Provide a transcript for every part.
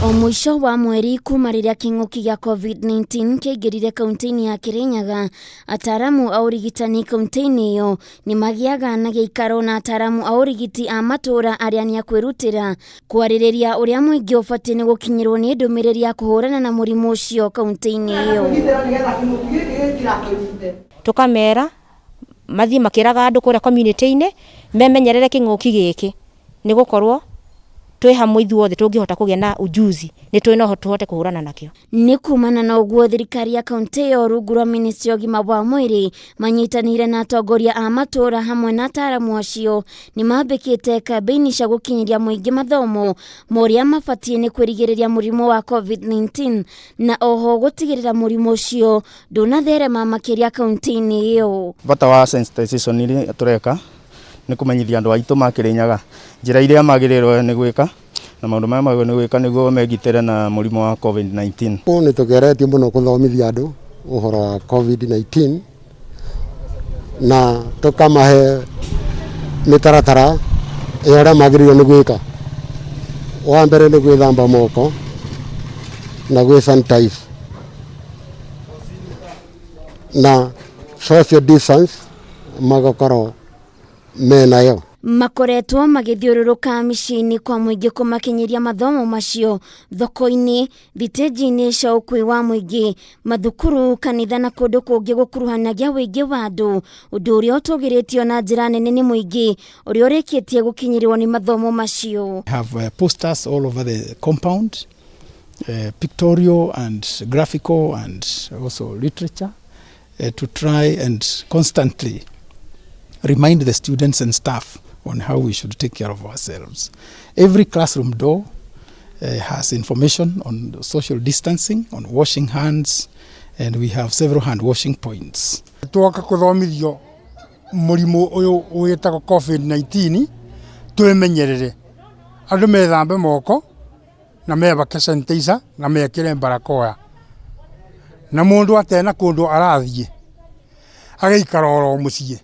O mũico wa mweri kuma rĩrĩa kĩng'ũki gĩa COVID-19 kĩaingĩrire kaunti-inĩ ya Kĩrĩnyaga, ataaramu a ũrigitani kaunti-inĩ ĩyo nĩ magĩaga na gĩikaro na ataaramu a ũrigiti a matũũra arĩa nĩ a kwĩrutĩra kwarĩrĩria ũrĩa mũingĩ ũbatiĩ nĩ gũkinyĩrwo nĩ ndũmĩrĩri ya kũhũrana na mũrimũ ũcio kaunti-inĩ ĩyo. Tũkamera mathiĩ makĩraga andũ kũrĩa community-inĩ memenyerere kĩng'ũki gĩkĩ nĩ gũkorwo twĩ hamwe ithuothe tũngĩhota kũgĩa na ujuzi nĩ twĩ no tũhote kũhũrana nakĩo. Nĩ kumana na ũguo thirikari ya kaunti ĩyo rungu rwa ministry ya ũgima wa mwĩrĩ manyitanĩire na atongoria a matũũra hamwe na ataaramu acio nĩ mambĩkĩte kambĩini cia gũkinyĩria mũingĩ mathomo ma ũrĩa mabatiĩ nĩ kwĩrigĩrĩria mũrimũ wa COVID-19 na oho gũtigĩrĩra mũrimũ ũcio ndũnatherema makĩria kaunti-inĩ ĩyo. Bata wa sensitization iria tũreka nĩ kũmenyithia andũ aitũ ma Kĩrĩnyaga njĩra iria magĩrĩirwo nĩ gwĩka na maũndũ marĩa magĩrĩirwo nĩ gwĩka nĩguo megitĩre na mũrimũ wa COVID-19. Nĩ tũgeretie mũno kũthomithia andũ ũhoro wa COVID-19 na tũkamahe mĩtaratara ya ũrĩa magĩrĩirwo nĩ gwĩka. Wa mbere nĩ gwĩthamba moko na gwĩ sanitize na social distance magakorwo menayo. Makoretwo magĩthiũrũrũka mĩciĩ-inĩ kwa mũingĩ kũmakinyĩria mathomo macio thoko-inĩ, thitĩnji-inĩ cia ũkui wa mũingĩ, mathukuru, kanitha na kũndũ kũngĩ gũkuruhanagia ũingĩ wa andũ, ũndũ ũrĩa ũtũgĩrĩtio na njĩra nene nĩ mũingĩ ũrĩa ũrĩkĩtie gũkinyĩrwo nĩ mathomo macio. Have posters all over the compound, pictorial and graphical and also literature, to try and constantly remind the students and staff on how we should take care of ourselves. Every classroom door has information on social distancing, on washing hands, and we have several hand washing points. Twoka kũthomithio mũrimũ ũyũ wĩtagwo COVID-19 twĩmenyerere andũ methambe moko na mebake sanitizer na mekĩre barakoa na mũndũ atena kũndũ arathiĩ agaikara oro mũciĩ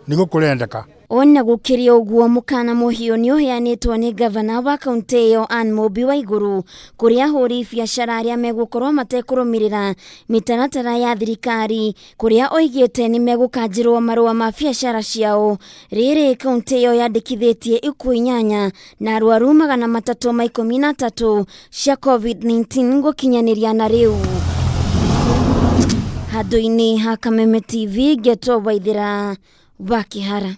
nĩguo kũrendeka. Ona gũkĩrĩ ũguo mũkana mũhiũ nĩ ũheanĩtwo nĩ gavana wa kaunti ĩyo Anne Mũmbi Waiguru kũrĩ ahũri biacara arĩa megũkorwo matekũrũmĩrĩra mĩtaratara ya thirikari kũrĩa oigĩte nĩ megũkanjĩrwo marũa ma biacara ciao. Rĩrĩ kaunti ĩyo yandĩkithĩtie ikuũ 8 na arwaru 313 cia COVID-19 gũkinyanĩria na rĩu. Handũ-inĩ ha Kameme TV ngetwo Waithĩra wa Kĩhara.